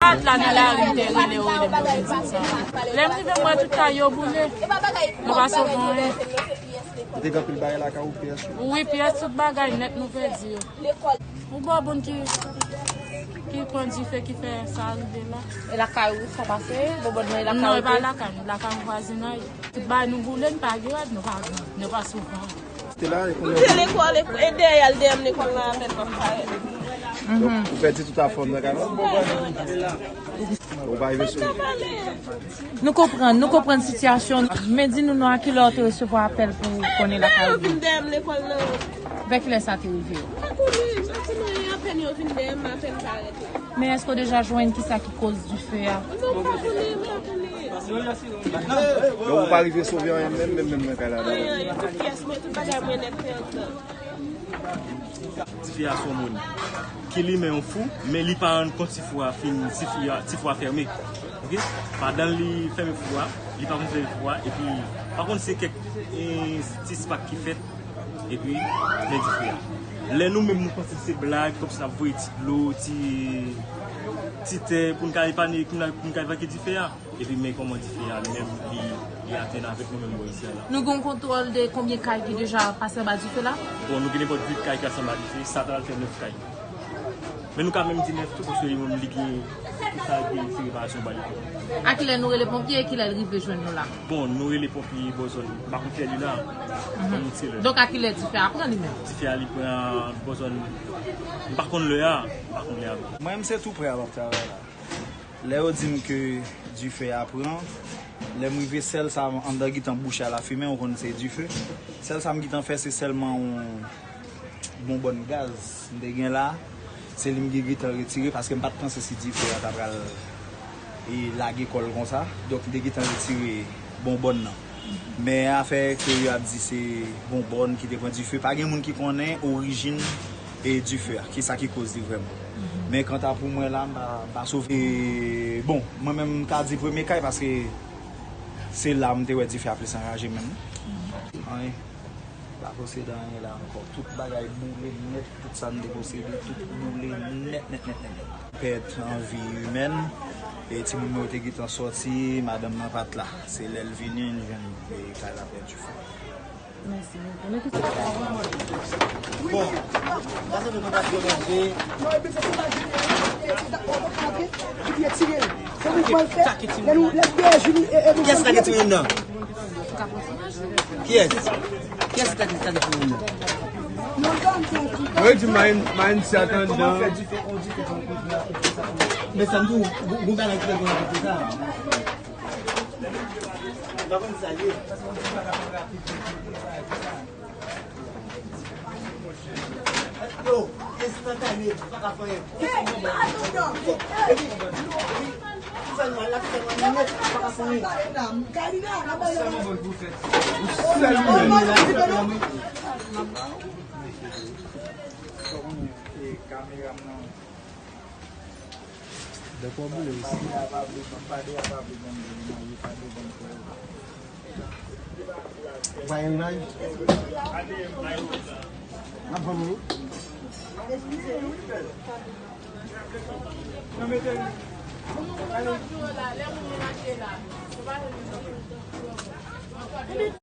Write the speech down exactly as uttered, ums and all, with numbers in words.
Kat la nan lari, m te rele yo, rele m, yo vin di m sa. Lè m rive, m wè tout kay yo boule. Nou pa sove anyen. Ou te gen anpil bagay lakay ou, pyès ou? Wi, pyès, tout bagay nèt nou pèdi yo. Ou bò moun ki, ki pran dife ki fè sa rive la. E lakay ou sa pase? Bò bò nan e lakay ou? Non, e pa lakay m, lakay m vwazinay. Tout bagay nou boule, nou pa gen rad, nou pa gen, nou pa sove anyen. Te la, e kounye a? Te lekòl, e, e dèyè, al dèyè m lekòl la, apèn m ap parèt. Donk, ou pèdi tout afè w nan kay la? Ou pa rive sou. Nou konprann, nou konprann sitiyasyon. Men di nou non, a kilè w te resevwa apèl pou konnen lakay ou? Yo vin dèyè m lekòl nan. Vè kilè sa te rive? M pa konnen, m pa konnen, apèn yo vin dèyè m, apèn parèt la. Men èske w deja jwenn kisa ki koz dife a? Non, m pa konnen, m pa konnen. Donk, ou pa rive sove anyen menm, menm, menm nan kay la? Anyen, anyen, tout pyès mwen, tout bagay mwen nèt te anndan. Tifi a se yon moun ki li menm yon fou, men li pa rann kont si fou a fin, si fou a, si fou a fèmen. Oke? Pandan li fèmen fou a, li pa konn fèmen fou a, epi pa konn se kèk, e, ti spak ki fèt, epi men dife a. Lè nou menm nou panse se blag, kòmsi n ap voye ti dlo, ti, ti tè, pou n ka epanye, pou n ka, pou n ka evakye dife a. Epi men kòman dife a li menm li, li atenn avèk nou menm bò isi a la. Nou gen yon kontwòl de konbyen kay ki deja pase anba dife la? Bon, nou gen nenpòt uit kay ki pase anba dife, sa ta al fè nèf kay. Men nou ka menm di nèf tou, paske li menm li gen, li ka gen ti reparasyon ba li tou. A kilè nou rele ponpye e kilè l rive jwenn nou la? Bon, nou rele ponpye bò zòn, m pa konn kilè li la. Donk a kilè dife a pran li menm? Dife a li pran bò zòn, m pa konn lè a, m pa konn lè a. Mwen menm se tou prè a m ap travay la. Lè yo di m ke dife a pran, lè m rive sèl sa anndan gentan bouche a lafimen, ou konn se dife. Sèl sa m gentan fè se sèlman yon bonbòn gaz m te gen la, se li m gen gentan retire paske m pa t panse si dife a ta pral, e, lage kò l konsa. Donk m te gentan retire bonbòn nan. Men afè ke yo ap di se bonbòn ki te pran dife, pa gen moun ki konnen orijin, e, dife a, kisa ki koz li vrèman. Men kanta pou mwen la, m pa, m pa sove. E, bon, mwen menm m ka di premye kay paske se la m te wè dife a plis anraje menm. Anyen. Pa posede anyen la ankò. Tout bagay boule nèt, tout sa n te posede, tout boule nèt, nèt, nèt, nèt, nèt. Pèt an vi imèn, e timoun mwen yo te gentan sòti, madanm nan pa t la. Se lè l vini, n jwenn, e, kay la pèdi fou. Mèsi bokou. Men kisa? Bon, sa se nou kontak yo manje. Kiyès lage ti moun nan? Kiyès? Kiyès ki ta di sa de pou moun nan? Mwen di mayin, mayin si atandan. Men sa m di w, gon, gon bagay ki fè gon bagay sa. M pa konn sa l ye. Yo, enstantane, pa ka fè anyen. Epi, epi, pou fè nou al la, pou fè nou al nèt, pa ka fè anyen. Sèl mwen la, sèl mwen. Dèk w ap boule isi. Bay imaj. N ap vann wi.